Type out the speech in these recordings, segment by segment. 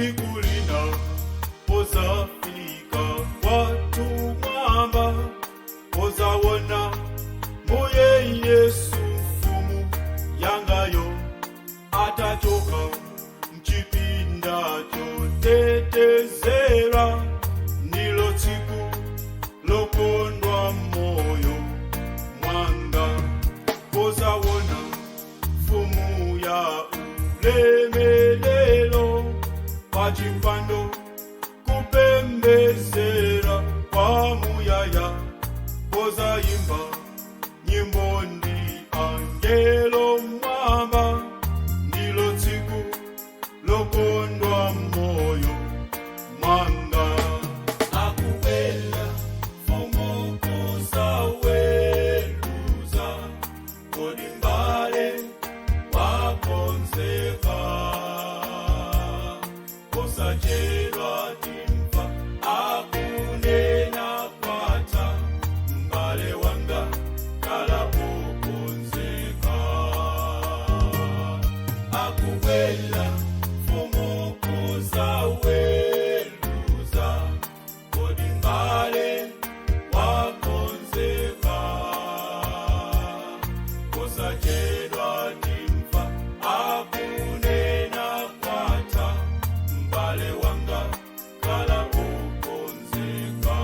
Tsiku lina pozafika kwathu mwamba, pozawona Mbuye Yesu mfumu yangayo, atachoka mchipinda chotetezera, ndilo tsiku lokondwa moyo mwanga, pozawona mfumu ya ulemelelo pachipando kupembezera kwa muyaya, pozayimba nyimbo ndi angelo mwamba, ndilo tsiku lokondwa moyo mwanga. Akubwera mfumu kuzaweluza, kodi mbale wakonzeka? Posachedwa timva akunena kwatha, mbale wanga khala wokonzeka. Akubwera mfumu kuzaweluza, kodi mbale wakonzeka? Posachedwa timva akunena kwatha, mbale wanga khala wokonzeka.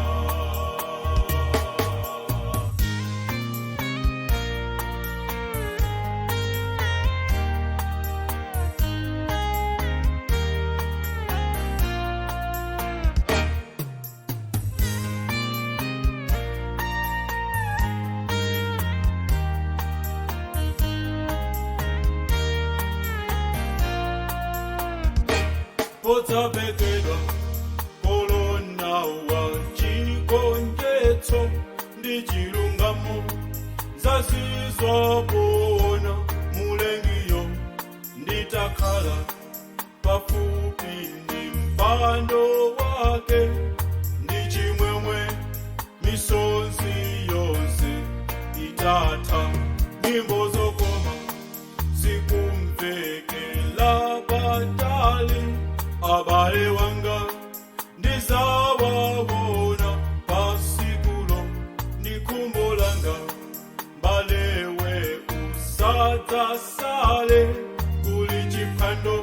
Podzavekedwa kolona wa chigonjetso ndi chilungamo, zazizwa poona mulengiyo, nditakhala pafupi ndi mpando wake, ndi chimwemwe misozi yonse itatha, nyimbo zokoma zikumvekela patali, abale wanga ndizawawona pasikulo, ndikhumbolanga mbalewe usadzasale, kuli chiphwando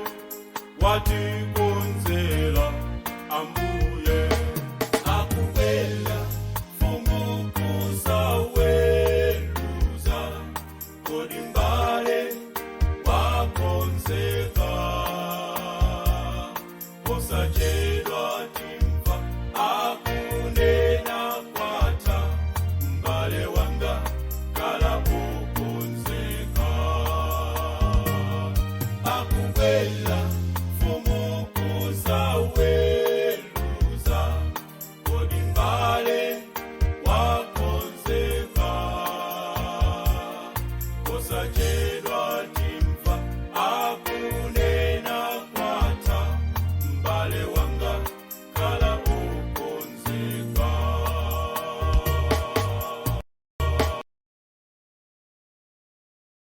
wati.